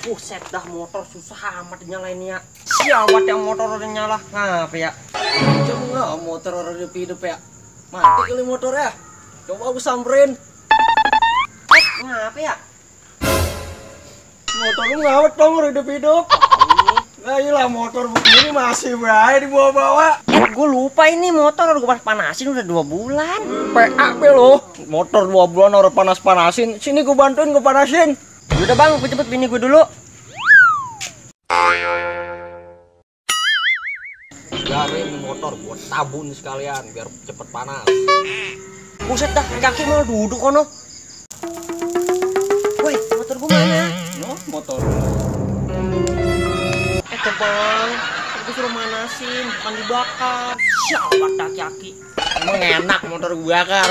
Buset dah, motor susah amat nyalainnya. Siawat yang motor udah nyala. Ngapa ya? Coba nggak motor orang hidup ya? Mati kali motor ya? Coba aku samperin. Ngapa ya? Motor lu ngawet dong hidup-hidup. Nah iyalah motor begini masih baik dibawa-bawa. Gue lupa ini motor gue panasin udah 2 bulan. PAP loh. Motor 2 bulan orang panas-panasin. Sini gue bantuin, gue panasin. Udah bang, gue jemput bini gue dulu. Garing motor gue tabun sekalian biar cepet panas. Buset dah, kaki mau duduk kono. Woi, motor gue mana? No, motor. Bang, gue suruh manasin, bukan dibakar. Siawat kaki-kaki. Emang enak motor gue bakar.